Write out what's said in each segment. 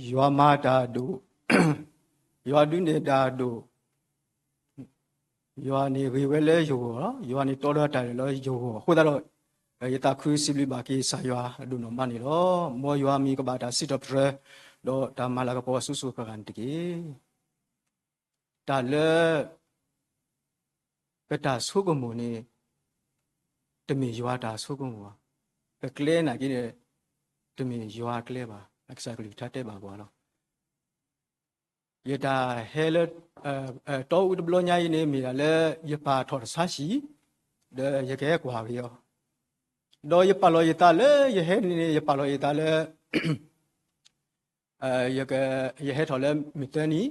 ယွၤမၤတၢ်ဒိၣ်, ယွၤဒုးနဲၣ်တၢ်ဒိၣ်, ယွၤန့ၣ်ဂ့ၤဝဲလၢယဂီၢ်လီၤ. ယွၤန့ၣ်တီဒီးတၢ်လၢယဂီၢ်အဃိသတးဒီး, ယသးခုစံးဘျုးဘၣ်က့ၤကစၢ်ယွၤအဒိၣ်နီၢ်မးန့ၣ်လီၤ. မ်ယွၤမံၤကဘၣ်တၢ်စံးထီၣ်ပတြၢၤ, ဒီးတၢ်မၤလၤကပီၤအစိၤစိၤဃၣ်ဃၣ်န့ၣ်တက့ၢ်. တၢ်လၢ ပတၢ်ဆိကမိၣ်န့ၣ် တမ့ၢ်ယွၤတၢ်ဆိကမိၣ်ဘၣ်. ပကျဲနာ်က့န့ၣ် တမ့ၢ်ယွၤကျဲဘၣ်. ကစၢ်ကလုၢ်ကထါတဲဘၣ်ပှၤလီၤ. ယတၢ်ဟဲလၢ တီအူတဘျီညါအံၤန့ၣ် မ့ၢ်ဒၣ်လၢယပာ်ထီၣ်တဆါဆံး, ဒီးယကဟဲကွၢ်က့ၤအီၤ, ဒီးယပာ်လီၤယသးလၢယဟဲန့ၣ် ယပာ်လီၤယသးလၢ ယဟဲထီၣ်လၢမုၢ်သၢနံၤ, ဒီး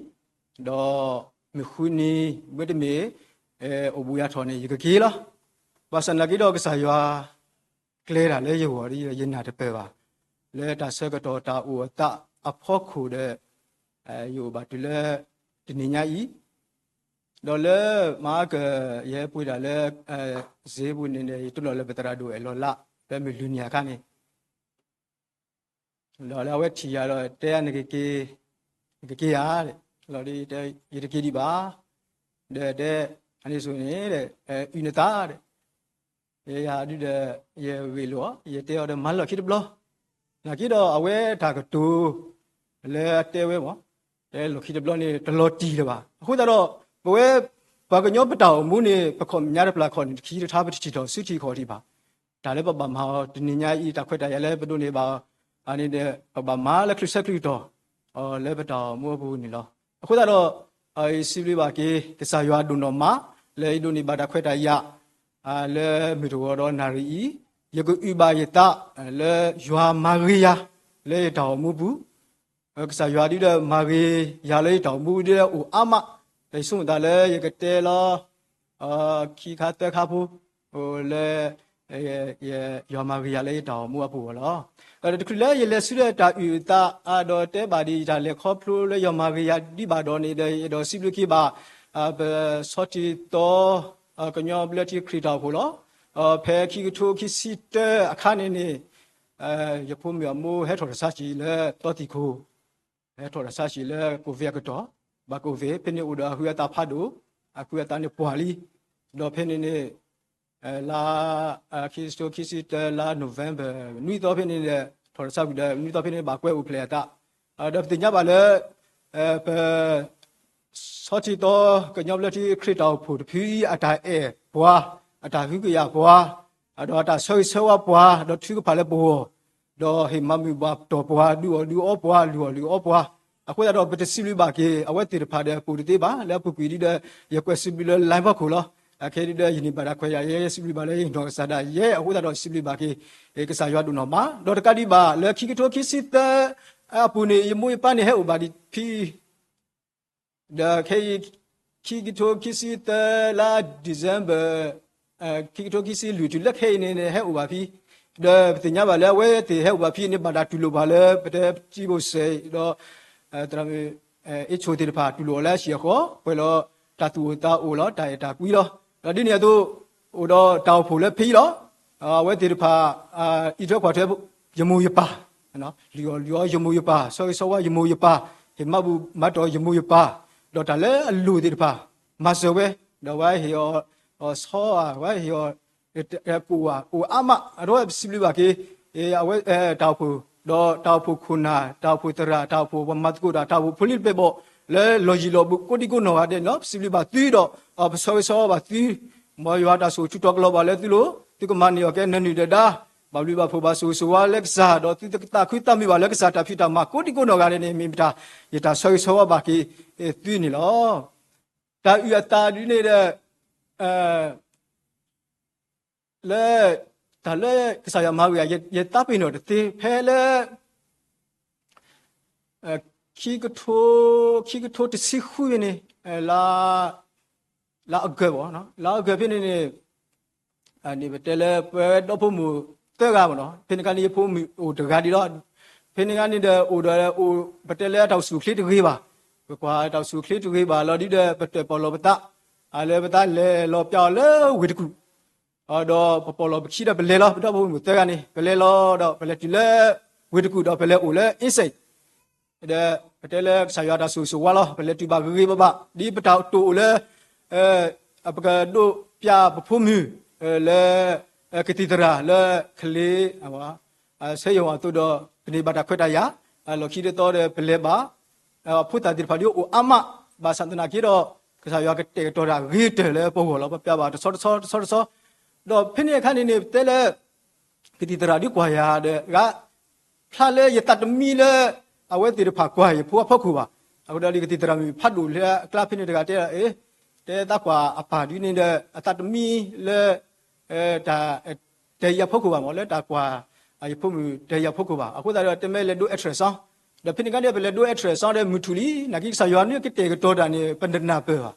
မုၢ်ဃုနံၤ မ့တမ့ၢ် အိၣ်ဘှံးယၤထီၣ်န့ၣ် ယကက့ၤလီၤ. ဘၣ်ဆၣ်နာ်က့ဒီးကစၢ်ယွၤ ကျဲတၢ်လၢယဂီၢ်ဒီး ယနၢ်တပၢၢ်ဘၣ်, လၢတၢ်ဆၢကတီၢ်တၢ်အိၣ်အသးအဖီခိၣ်ဒီး ယအိၣ်ဘၣ်တုၤလၢ တနံၤညါအံၤ, ဒီးလၢမဟါကၢ ယဟဲပှ့ၤဒၣ်လၢ စ့ပူၤန့ၣ် ယတိၢ်နီၣ်လၢပသရၣ်ဒိၣ်အဲၣ်လီၤလး လၢမုၢ်လွံၢ်နံၤအခါန့ၣ် ဒီးလၢအဝဲထံၣ်ယၤဒီးတဲ နကက့ၤဧါ, လီၤဒီး ယတက့ၤဒံးဘၣ်, ဒီးတဲ အန့ၣ်ဆိန့ၣ် အုၣ်နသးဒီး ယယၤဒုဒီး ယဂ့ၢ်လိာ်အီၤ ယတဲအီၤဒီး မၤလီၢ်ခံတဘျီ, နာ်က့ဒီးအဝဲတၢ်ကတိၤ လၢအတဲဝဲမး တဲလီၢ်ခံတဘျီန့ၣ် တလီၤတံၢ်လၢၤဘၣ်. အဃိသတးဒီး ပဝဲ ပှၤကညီပတၢ်အိၣ်မူန့ၣ် ပခီၣ်ညါတပျၢ်ခီၣ်န့ၣ် တခံတထါ ပတထံၣ်ထီၣ်စုထံၣ်ခီၣ်ထံးဘၣ်. တၢ်လၢပဘၣ်မၤအီၤတနံၤညါအံၤ တၢ်ခွဲးတၢ်ယာ်လၢပဒိးန့ၢ်ဘၣ်အီၤန့ၣ်ဒီး ပဘၣ်မၤလၢချုးဆၢချုးကတီၢ် လၢပတၢ်အိၣ်မူအပူၤန့ၣ်လီၤ. အဃိသတးဒီး ယစံးဘျုးဘၣ်က့ၤ ကစၢ်ယွၤဒိၣ်နီၢ်မး လၢယဒိးန့ၢ်ဘၣ်တၢ်ခွဲးတၢ်ယာ် လၢမုၢ်တဂီၤဒီးနၣ်ရံၣ်အံၤ, ယကအုၣ်ဘၣ်ယသး လၢယွၤမၤဂ့ၤယၤ လၢယတၢ်အိၣ်မူပူၤ, ကစၢ်ယွၤဒုဒီးမၤဂ့ၤယၤလၢယတၢ်အိၣ်မူဒုဒီးအိၣ်အါမး, ဒီးယဆိကမိၣ်သးလၢယကတဲလီၤ ခံခါသၢခါဖိ လၢ ယွၤမၤဂ့ၤယၤလၢယတၢ်အိၣ်မူအပူၤအဂီၢ်လီၤ. ဒီးတချုးလၢယလဲၤဆူဒီးတၢ်အုၣ်အသး ဒီးတဲဘၣ်ဒ်ယတၢ်လဲၤခီဖျိလၢယွၤမၤဂ့ၤယၤဒံးဘၣ်ဒီးန့ၣ်ဒီး ယအဲၣ်ဒိးစံးဘျုးက့ၤဘၣ် ပဆီထံၣ်သီ ကညီဘျၢထံခရံာ်တၢ်အိၣ်ဖှိၣ်လီၤ. ဖဲခံကထိခံဆံတၢအခါန့ၣ်န့ၣ် ယဖိမုၣ်အမိၢ်ဟဲထီၣ်တၢ်ဆါဆံးလၢတီသံၣ်ခိၣ် ဟဲထီၣ်တၢ်ဆါဆံးလၢ COVID အကတီၢ်, ဘၣ် COVID ဖဲန့ၣ်အိၣ်ဒီးအဟုအသးဖးဒိၣ်, အဟုအသးန့ၣ်ပှၢ်လံ, ဒီးဖဲန့ၣ်န့ၣ် လါ ခံကထိခံဆံတၢ လါ November နွံသီဖဲန့ၣ်ဒီး ထီၣ်တၢ်ဆါကွံာ်ဒီး နွံသီဖဲန့ၣ်ဘၣ်ကွဲအိၣ်ဖျဲၣ်အသး, ဒီးပသ့ၣ်ညါဘၣ်လၢ ပ ဆီထံၣ်သီ ကညီဘျၢထံခရံာ်တၢ်အိၣ်ဖှိၣ်တဖုအံၤ အတၢ်အဲၣ်ပှၤ, အတၢ်ဟုကယာ်ပှၤ, ဒီးအတၢ်ဆၢဂ့ၤဆၢဝါပှၤ, ဒီးထုကဖၣ်လၢပဂီၢ်, ဒီးဟ့ၣ်မၤမုာ်ဘၣ်တီၢ်ပှၤ, ဒုးအီၣ်ဒုးအီပှၤ, လုၢ်အီၣ်လုၢ်အီပှၤ, အဃိသတးဒီး ပတစံးဘျုးဘၣ်က့ၤ အဝဲသ့ၣ်တဖၣ်ဒီး ပအိၣ်တသ့ဘၣ်, လၢအပူၤကွံာ်ဒ်ဒီး ယကွဲးစံးဘျုးလၢ live ဖီခိၣ်လီၤ. အခဲဒ်ဒီး ယန့ၢ်ဘၣ်တၢ်ခွဲးယာ် ယဲယစံးဘျုးဘၣ်လၢယနီၢ်ကစၢ်ဒၣ်ယဲ အဃိသတးဒီး စံးဘျုးဘၣ်က့ၤ ကစၢ်ယွၤဒိၣ်နီၢ်မး, ဒီးတကးဒံးဘၣ် လၢခံကထိခံဆံသၢအပူၤန့ၣ် ယမိၢ်ယပၢ်န့ၣ်ဟဲအိၣ်ဘၣ်ဒံးဖဲ ဒီးခဲအံၤ ခံကထိခံဆံသၢလါ December ခံကထိခံဆံလွံၢ်တုၤလၢခဲအံၤန့ၣ် ဟဲအိၣ်ဘၣ်ဖဲ, ဒီးပသ့ၣ်ညါဘၣ်လၢအဝဲသ့ၣ်ဟဲအိၣ်ဘၣ်ဖဲန့ၣ် ဘၣ်တၢ်တူၢ်လိာ်ပှၤလၢ ပတဲပစံးဘိၣ်စဲး ဒီး သရၣ်မုၣ် အ့ၣ်ဆိၣ်သ့ၣ်တဖၣ် တူၢ်လိာ်အီၤလၢအဟံၣ်အဃီ ပှဲၤလီၤတၢ်သူၣ်အိၣ်သးအိၣ်လီၤ တၢ်အဲၣ်တၢ်ကွံလီၤ. ဒီးဒ်န့ၣ်အသိး အိၣ်ဒီးတၢ်အိၣ်ဖှိၣ်လၢဖဲအံၤလီၤ. အဝဲသ့ၣ်တဖၣ် အံးထွဲကွၢ်ထွဲ ယမိၢ်ယပၢ်, လုၢ်အီၣ်လုၢ်အီယမိၢ်ယပၢ်, ဆၢဂ့ၤဆၢဝါယမိၢ်ယပၢ်, ဟ့ၣ်မၤဘူၣ်မၤတီၢ်ယမိၢ်ယပၢ်, ဒီးတၢ်လၢအလိၣ်သ့ၣ်တဖၣ် မၤစၢၤဝဲ, ဒီးဝဲဟ့ၣ်အီၤ ဆီဧါ, ဝဲဟ့ၣ်အီၤ ကိၣ်ဧါ, အိၣ်အါမး, အဒိ ပစံးဘျုးဘၣ်က့ၤ အဝဲ တၢ်အိၣ်ဖှိၣ်, ဒီးတၢ်အိၣ်ဖှိၣ်ခိၣ်နၢ်, တၢ်အိၣ်ဖှိၣ်သရၣ်, တၢ်အိၣ်ဖှိၣ်ပှၤမၤသကိးတၢ်, တၢ်အိၣ်ဖှိၣ်ဖိလံၤတပဲာ်ဘီၣ် လၢလီၢ်ယံၤလီၢ်ဘူး ကိးဒံကိးနီၢ်ဂၤဒဲးန့ၣ်လီၤ. ပစံးဘျုးဘၣ်သုဒီး ပဆၢဂ့ၤဆၢဝါဘၣ်သု, မ်ယွၤတၢ်ဆိၣ်ဂ့ၤဆၢထၢၣ်ကလီၤဘၣ်လၢသုလိၤ, သုကမၤန့ၢ်အီၣ်ကဲနၢၤနုာ်ဒီးဒါ, ဘၣ်ဘျုးဘၣ်ဖှိၣ်ဘၣ်ဆိၣ်ဂ့ၤဆိၣ်ဝါလၢကစၢ်, ဒီးသုသးခုသးမုာ်ဘၣ်လၢကစၢ်တၢ်ဖံးတၢ်မၤကိးဒံကိးနီၢ်ဂၤဒဲးန့ၣ် မ့ၢ်မတၤ ယတၢ်ဆၢဂ့ၤဆၢဝါဘၣ်က့ၤသုန့ၣ်လီၤ. တၢ်အုၣ်အသးဒ်န့ၣ်ဒီး လၢ တၢ်လၢကစၢ်ယွၤမၤဝံၤ ယသးပ့ၤနီၣ်တသ့ဖဲလၢ ခံကထိ ခံကထိတဆံဃုန့ၣ် လါအီကူးဘၣ်, လါအီကူးဖဲန့ၣ်န့ၣ် န့ၣ်ပတဲလၢပှၤဒီဖိမိၢ်သၢဂၤဘၣ်နီၤ, ဖဲန့ၣ်ခါန့ၣ် ယဖိမုၣ်အိၣ်တဂၤဒံးလီၤ. ဖဲန့ၣ်ခါန့ၣ်ဒီး အိၣ်ဒီး ပတဲလၢအတၢ်အိၣ်ဆူၣ်အိၣ်ချ့တဂ့ၤဘၣ်, ပကွၢ်တၢ်အိၣ်ဆူၣ်အိၣ်ချ့တဂ့ၤဘၣ်လီၤဒ်ဒီး ပတၢၣ်ပီၣ်လီၤပသး လၢပသးလဲၤလီၤပျၢ်အီၤလၢဝ့ၢ်တကူၣ်, ဒီးပပီၣ်လီၤပခံဒီးပလဲၤလီၤ, ပဒီဖိမိၢ်သၢဂၤန့ၣ် ပလဲၤလီၤဒီး ပလဲၤတုၤလၢဝ့ၢ်တကူၣ်ဒီး ပလဲၤအိၣ်လၢ အ့စဲး ဒီးပတဲလၢကစၢ်ယွၤတၢ်ဆိၣ်ဂ့ၤဆိၣ်ဝါလီၤ. ပလဲၤတုၤဘၣ်ဂ့ၤဂ့ၤဘၣ်ဘၣ် ဒ်ပတၢ်တိာ်အိၣ်လၢ ပကဒိးပျၢ်ပဖိမုၣ် လၢ ကသံၣ်သရၣ်လၢ ခလ့ ဆဲယိၤအသိးဒီး ပန့ၢ်ဘၣ်တၢ်ခွဲးတၢ်ယာ် လီၢ်ခံတသီဒီးပလဲၤဘၣ် ဖိသၣ်သ့ၣ်တဖၣ်ဒ်အိၣ်အါမး ဘၣ်ဆၣ်သနာ်က့ဒီး ကစၢ်ယွၤကတဲာ်ကတီၤတၢ်ဂ့ၤကတၢၢ်လၢပဂီၢ်လီၤ. ပပျၢ်ဘၣ်တဆီတဆီတဆီတဆီ ဒီးဖဲန့ၣ်အခါန့ၣ်န့ၣ် ပတဲလၢ ကသံၣ်သရၣ်ဒ်ကွၢ်ယၤဒီး ဂၤ ဖျါလၢယသးတမံလၢ အဝဲသ့ၣ်တဖၣ်ကွၢ်ယဖိအဖီခိၣ်ဘၣ်. အဃိဒီးဒ်ကသံၣ်သရၣ်မုၣ်ဖးဒိၣ်လၢအကျါဖဲန့ၣ်တဂၤတဲ အ့ တဲသးကွၢ်အပၢ်ဒ်န့ၣ်ဒီး အသးတမံလၢ တၢ် တၢ်ယၤဖိခိၣ်ဘၣ်မး လၢတၢ်ကွၢ် ယဖိမုၣ်တၢ်ယၤဖိခိၣ်ဘၣ်. အဃိသတးဒီး တဲမ့ၢ်လဲၤဒိ ultrasound ဒီးဖဲန့ၣ်ခါန့ၣ် ပလဲၤဒိ ultrasound ဒီးမုၢ်ထူၣ်လံ နာ်က့ကစၢ်ယွၤန့ၣ်ကတဲာ်ကတီၤတၢ်န့ၣ် ပတနၢ်ပၢၢ်ဘၣ်.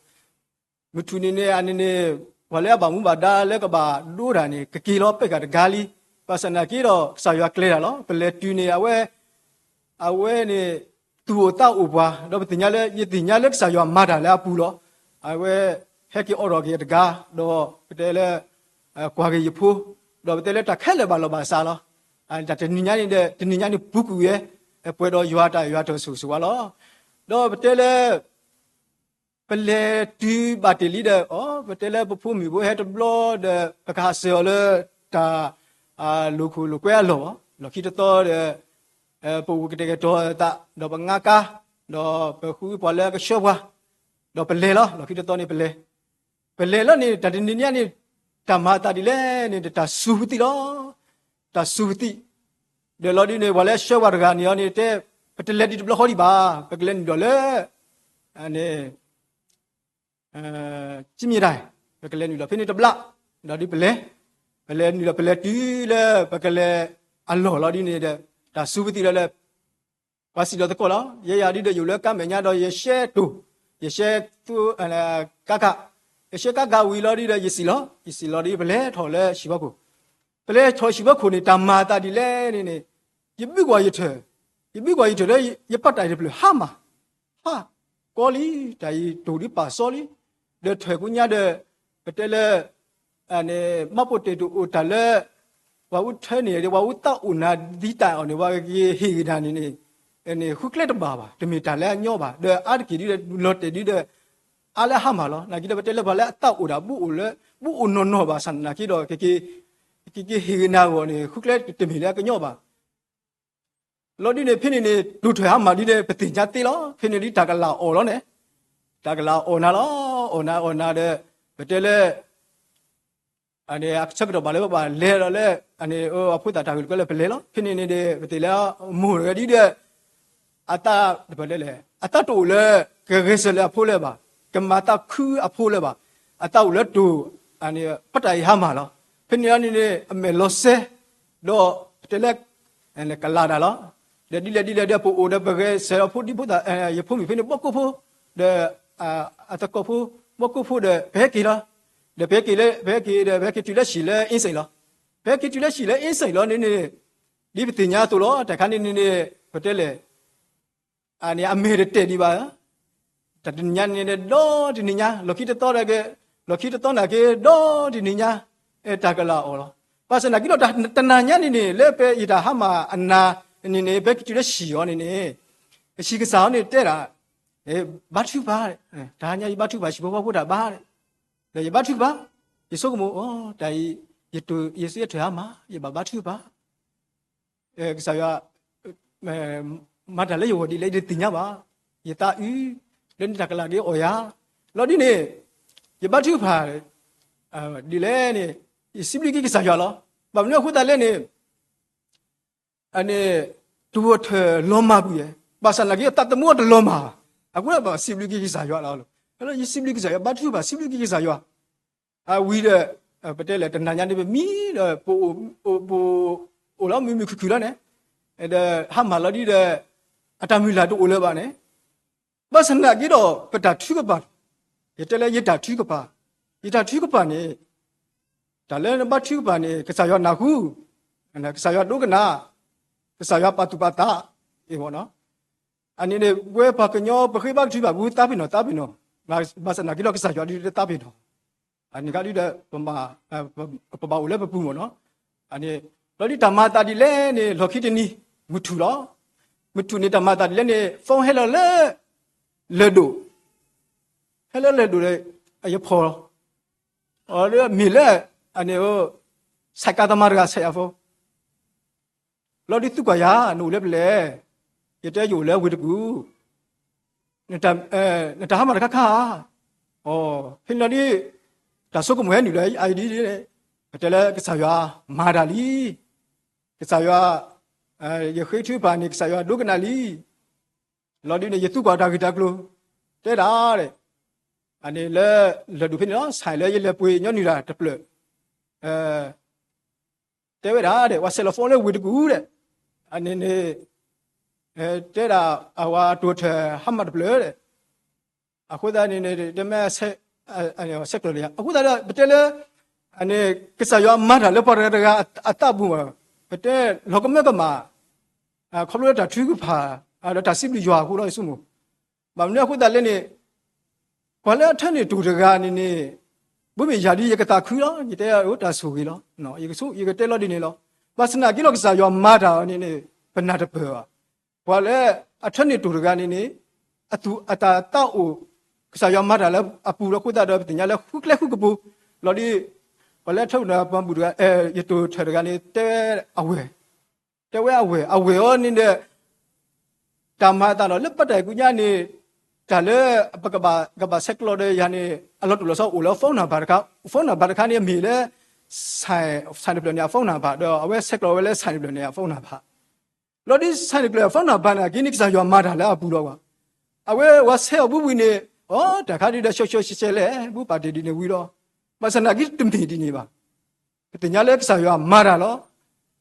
မုၢ်ထူၣ်န့ၣ်န့ၣ် အန့ၣ်န့ၣ် ပှၤလၢအဘၣ်မူဘၣ်ဒါလၢကဘၣ်ဒိတၢ်န့ၣ် ကက့ၤလီၤ ပဲၢ်ဃာ်တဂၤလံ. ဘၣ်ဆၣ်သနာ်က့ဒီး ကစၢ်ယွၤကျဲၤတၢ်လီၤ. ပလဲၤတုၤန့ၣ် အဝဲ အဝဲန့ၣ် သူၣ်အိၣ်သးအိၣ်ပှၤ ဒီးပသ့ၣ်ညါလၢ ယသ့ၣ်ညါလၢကစၢ်ယွၤမၤတၢ်လၢအပူၤလီၤ. အဝဲ ဟဲက့ၤအိးထီၣ်က့ၤတဂၤ ဒီးပတဲလၢ ကွၢ်က့ၤယဖိ ဒီးပတဲလၢတၢ်ခဲလၢာ်ဘၣ်လီၤဘၣ်စးလီၤ. တၢ်တနံၤညါန့ၣ်ဒီး တနံၤညါန့ၣ်ပူၤကွံာ်ဝဲ ပှဲၤဒီးယွၤတၢ်ယွၤတၢ်ဆိၣ်ဂ့ၤဆိၣ်ဝါလီၤ. ဒီးပတဲလၢ ပလဲၤတုၤဘၣ်တ့ၢ်လံဒီး အ ပတဲလၢပဖိမုၣ်ဖိဟဲတဘျီဒီး ပကဟးစၢၤအီၤလၢတၢ် လိာ်ခိၣ်လိာ်ကွဲအလီၢ်ဘၣ်. လီၢ်ခံတသီဒီး ပအိၣ်ကတဲာ်ကတီၤသး ဒီးပငါကါ ဒီးပဃုပှၤလၢကဆှၢပှၤ ဒီးပလဲၤလီၤ. လီၢ်ခံတသီန့ၣ်ပလဲၤ ပလဲၤလီၤန့ၣ် တၢ်တနံၤညါန့ၣ် တၢ်မၤအသးဒ်လဲၣ်န့ၣ် တၢ်စူၤပသံလီၤ. တၢ်စူၤပသံ ဒီးလီၤဒ်န့ၣ် ပှၤလၢဆှၢပှၤတဂၤန့ၣ်အီၤန့ၣ် တဲ ပတလဲၤဒံးတဘျီဃီဒံးဘၣ်. ပကလဲၤနုာ်လီၤလၢ န့ၣ် ကမံၤဒၣ် ပကလဲၤနုာ်လီၤဖဲန့ၣ်တဘျီ ဒီးဒ်ပလဲၤ ပလဲၤနုာ်လီၤ ပလဲၤတုၤလၢပကလဲၤအလီၢ်လီၤဒ်န့ၣ်ဒီး တၢ်စူၤပသံလီၤလၢ ပှၤစံၣ်လီၤသကိးလီၤ. ယဲယၤဒ်ဒီးယအိၣ်လၢကါမဲာ်ညါဒီးယရှဲတိၢ် ယရှဲသူ ကါကး ယရှဲကါကးဝံၤလီၤဒ်ဒီးယစံၣ်လီၤ ယစံၣ်လီၤဒ်ပလဲၤထီၣ်လၢဟံၣ်ဖီခိၣ် ပလဲၤထီၣ်ဟံၣ်ဖီခိၣ်န့ၣ် တၢ်မၤအသးဒ်လဲၣ်န့ၣ်န့ၣ် ယဘုကွၢ်ယထၢၣ် ယဘုကွၢ်ယထၢၣ်လၢယပာ်တၢ်အံၤတဖျၢၣ်ဟါမၢ် ဟါ ကီလံ တၢ်အံၤတိၢ်ဒ်ပာ်စီလံ ဒီးထၢၣ်ကိညါဒီး ပတဲလၢ မၤပိာ်တဲာ်တအိၣ်တၢ်လၢ ပှၤအူထၢန့ၣ် ပှၤအူသးအိၣ်နၤဒ်တၢ်အီၤန့ၣ် ပှၤကဟ့ၣ်ဂ့ၤနၤန့ၣ်န့ၣ် န့ၣ်ဃုကျဲတဘၣ်ဘၣ် တမ့ၢ်တၢ်လၢအညီဘၣ် ဒီးအါတက့ၢ်ဒ်ဒီး လီၤတဲာ်ဒ်ဒီး အါလၢအဟါမၢ်လီၤ. နာ်က့ဒီး ပတဲလၢပှၤလၢအသးအိၣ်ဒၣ် ဘူးအိၣ်လၢ ဘူးအိၣ်နီၢ်နီၢ်ဘၣ်ဆၣ်နာ်က့ဒီး ကက့ၤဟ့ၣ်ဂ့ၤနၤအဂီၢ်န့ၣ် ဃုကျဲတမ့ၢ်လၢအကညီဘၣ် လီၤဒ်န့ၣ် ဖဲန့ၣ်န့ၣ် တိၢ်ထၢၣ်ဟါမၢ်ဒ်န့ၣ် ပသ့ၣ်ညါသ့လီၤ. ဖဲန့ၣ်ဒ်တၢ်ကလၤအီၣ်လီၤန့ၣ် တၢ်ကလၤအီၣ်နၤလီၤ. အီၣ်နၤအီၣ်နၤဒီး ပတဲလၢ အဆၢကတီၢ်ဘၣ်လၢပဘၣ်လဲၤဒီးလၢ အဖိသၣ်တၢ်ဂ့ၢ်တကဲလၢပလဲၤလီၤ. ဖဲန့ၣ်န့ၣ်ဒီး ပသ့ၣ်လၢမိၢ်တဂၤဒ်ဒီး အသး အသးတအိၣ်လၢ ကဂဲၤဆၢထၢၣ်လၢအဖိလၢၤဘၣ်, ကမၤသးခုအဖိလၢၤဘၣ်, အသးအိၣ်လၢတိၢ် ပတၢ်အံၤဟါမၢ်လီၤ. ဖဲန့ၣ်လီၤန့ၣ်န့ၣ် အမဲာ်လီၤစဲ ဒီးပတဲလၢ ကလၤတၢ်လီၤ. ဒီးဒ်လဲၣ်ဒ်လဲၣ်ဒီး ပအိၣ်ဒီးပဂဲၤဆၢထၢၣ်အဖိဒ်ဖိသၣ် ယဖိမုၣ်ဖဲန့ၣ် ဘီၣ်ကိၣ်ဖိ ဒီး အသကိးဖိ ဘီၣ်ကိၣ်ဖိဒီး ပဟဲက့ၤလီၤ. ဒီးပဟဲက့ၤလၢ ပဟဲက့ၤဒီး ပဟဲက့ၤတုၤလၢဟံၣ်လၢအ့စ့ၣ်လီၤ. ပဟဲက့ၤတုၤလၢဟံၣ်လၢအ့စ့ၣ်လီၤန့ၣ်န့ၣ် ဒ်ပသ့ၣ်ညါအသိးလီၤ. တၢ်ခါန့ၣ်န့ၣ်န့ၣ် ပတဲလဲၣ် အန့ၣ်အမဲာ်တတဲာ်ဒံးဘၣ်. တၢ်တနံၤညါန့ၣ်ဒီး ဒီတနံၤညါ လီၢ်ခံတသီဒီးက့ၤ လီၢ်ခံတသီနာ်က့ ဒီတနံၤညါ တၢ်ကလၤအီၣ်လီၤ. ဘၣ်ဆၣ်နာ်က့ဒီး တနၤညါန့ၣ်န့ၣ် လၢပယတၢ်ဟါမၢ်အနၤန့ၣ်န့ၣ် ပဟဲက့ၤတုၤလၢဟံၣ်အီၤန့ၣ်န့ၣ် ဟံၣ်ကစၢ်အီၤန့ၣ်တဲဒၣ် ဘါထုကဖၣ်, တဟါညါယဘါထုကဖၣ် ဟံၣ်ဖိဃီဖိတၢ်ဘါ, ဒီးယဘါထုကဖၣ်, ယဆိကမိၣ်အီၤ တၢ်အံၤ ယစံးထၢၣ်အါမး ယဘၣ်ဘါထုကဖၣ် ကစၢ်ယွၤ မၤတၢ်လၢယဂီၢ်ဒ်လဲၣ် ယတသ့ၣ်ညါဘၣ်. ယသးအုး လၢန့ၣ်တၢ်ကလၤက့ၤအီၣ်ယၤ လီၤဒ်န့ၣ် ယဘါထုကဖၣ် ဒ်လဲၣ်န့ၣ် ယစံးဘျုးက့ၤကစၢ်ယွၤလီၤ. ဘၣ်မနုၤအဃိသတးလဲၣ်န့ၣ် အန့ၣ် တဝီထၢၣ်လီၤမၢ်ကွံာ်ယဲ, ဘၣ်ဆၣ်နာ်က့ သးသမူအတလီၤမၢ်ဘၣ်. အဃိဘၣ်စံးဘျုးက့ၤကစၢ်ယွၤလီၤ. ယစံးဘျုးကစၢ်ယွၤ ဘါထုကဖၣ် စံးဘျုးက့ၤကစၢ်ယွၤ အဝံၤဒီး ပတဲလဲၣ် တနၤညါန့ၣ် ပမံဒီး ပ ပအိၣ်လီၤမုာ်မုာ်ခုၣ်ခုၣ်လီၤန့ၣ်, ဒီးဟါမၢ်လီၤဒ်ဒီး အတၢ်မုၢ်လၢ်တအိၣ်လၢၤဘၣ်န့ၣ်, ဘၣ်ဆၣ်နာ်က့ဒီး ပတၢ်ထုကဖၣ်, ယတဲလၢယတၢ်ထုကဖၣ်, ယတၢ်ထုကဖၣ်န့ၣ် တၢ်လၢနဘါထုကဖၣ်န့ၣ် ကစၢ်ယွၤနၢ်ဟူ, ကစၢ်ယွၤဒိကနၣ်, ကစၢ်ယွၤပာ်သူၣ်ပာ်သး, အ့ၣ် အန့ၣ်န့ၣ် ပဝဲပှၤကညီ ပဃ့ဘါထုကဖၣ်ပူၤ သးပ့ၤနီၣ်သးပ့ၤနီၣ်, ဘၣ်ဆၣ်နာ်က့ဒီး ကစၢ်ယွၤဒ်တသးပ့ၤနီၣ်, အန့ၣ်ကဒ်ဒီး ပဘၣ်အိၣ်လၢပပူၤမ့ၢ်နီၤ, အန့ၣ် လီၤဒ်တၢ်မၤအသးဒ်လဲၣ်န့ၣ် လီၢ်ခံတနံၤ မုၢ်ထူၣ်လီၤ. မုၢ်ထူၣ်န့ၣ် တၢ်မၤအသးဒ်လဲၣ်န့ၣ် phone ဟဲလီၤလၢ လၢၢ်ဒိၣ်, ဟဲလၢလၢၢ်ဒိၣ်ဒီး ယဖီၣ်လီၤ, အမ့ၢ်လၢ အန့ၣ် ဆိုင်ကယ်သမားတဂၤ ဆဲးယၤ phone လီၤဒုး သူကွၢ်ယၤ နအိၣ်လၢပလဲၣ်, ယတဲယအိၣ်လၢဝ့ၢ်တကူၣ်, နတၢ်ဟါမၢ်တခါခါဧါ, ဖဲန့ၣ်လီၤဒုး တၢ်ဆိကမိၣ်ဟဲနုာ်လီၤ အံၤဒ်န့ၣ်, ပတဲလၢကစၢ်ယွၤမၤတၢ်လံ, ကစၢ်ယွၤ ယဃ့ထုကဖၣ်န့ၣ် ကစၢ်ယွၤဒိကနၣ်လံ, လီၤဒုးန့ၣ် ယသူကွၢ်တၢ်ဂ့ၢ်တၢ်ကျိၤ တဲဒၣ်ဒီး အန့ၣ်လၢ လၢၢ်ဒိၣ်ဖဲန့ၣ်လီၤ ဆိုင်လၢယလဲၤပှ့ၤညီနုၢ်တၢ်တဖျၢၣ် တဲဝဲဒၣ်ဒီး ပှၤဆဲးလီၤ phone လၢဝ့ၢ်တကူၣ်ဒီး အန့ၣ်န့ၣ် တဲဒၣ် အဝၤတိၢ်ထၢၣ်ဟါမၢ်တဖျၢၣ်ဒီး အဃိသတးန့ၣ်န့ၣ် တမ့ၢ် ဆဲးကျိးလၢယၤ အဃိသတးဒီး ပတဲလၢ အန့ၣ် ကစၢ်ယွၤမၤတၢ်လၢပှၤတဂၤတဂၤအသးပူၤဘၣ်, ပတဲလီၤကမၢကမၣ် ခီဖျိလၢတၢ်ထုကဖၣ် ဒီးတၢ်စံးဘျုးယွၤအဃိလီၤ ယဆိကမိၣ်, ဘၣ်မနုၤအဃိသတးလဲၣ်န့ၣ် ပှၤလၢအထၢန့ၢ်တိၢ်တဂၤန့ၣ်န့ၣ် ဘၣ်မ့ၢ်ယၤဒ်ယကသးခုလီၤ ယတဲအိၣ်တၢ်ဆိၣ်ဂ့ၤလီၤ, ယကတဲလီၤဒ်န့ၣ်လီၤ, ဘၣ်ဆၣ်သနာ်က့ဒီး ကစၢ်ယွၤမၤတၢ်န့ၣ်န့ၣ် ပနၢ်တပၢၢ်ဘၣ်, ပှၤလၢအထၢန့ၢ်တိၢ်တဂၤန့ၣ်န့ၣ် အသူၣ်အတၢ်သးအိၣ် ကစၢ်ယွၤမၤတၢ်လၢအပူၤလီၤအဃိသတးဒီး ပသ့ၣ်ညါလၢဃုကျဲဃုကပူၤ လီၤဒ် ပှၤလၢအထၢအိၣ်ဒီးပှၤဘူၣ်တဂၤ ယတိၢ်ထၢၣ်တဂၤန့ၣ် တဲဝဲအဝဲၢ်, တဲဝဲအဝဲၢ် အဝဲၢ်အီၤန့ၣ်ဒီး တၢ်မၤအသးဒီးလၢပတၢ်အဲၣ်ကူညါန့ၣ် တၢ်လၢပကဘၣ် ကဘၣ်ဆဲးကျိးဒီးယၤန့ၣ် အလီၤတူၢ်လီၤဆီအိၣ်လၢ phone number တခါ, phone number တခါန့ၣ်အမ့ၢ်လၢ ဆိုင်, ဆိုင်တဖျၢၣ်န့ၣ်အ phone number ဒီးအဝဲဆဲးကျိးဝဲလၢ ဆိုင်တဖျၢၣ်န့ၣ်အ phone number လီၤဒ် ဆိုင်တဖျၢၣ်အ phone number နာ်က့န့ၣ် ကစၢ်ယွၤမၤတၢ်လၢအပူၤလီၤဘၣ်, အဝဲဝၤဆဲးအီၤဘုဘုန့ၣ် အီ တၢ်ခါဒ်ဒီး ရှဲရှဲရှဲရှဲလဲၣ် ဘုပာ်တ့ၢ်ဒ်န့ၣ်ဝံၤလီၤ, ဘၣ်ဆၣ်သနာ်က့တမ့ၢ်ဒ်န့ၣ်ဘၣ် ပသ့ၣ်ညါလၢကစၢ်ယွၤမၤတၢ်လီၤ.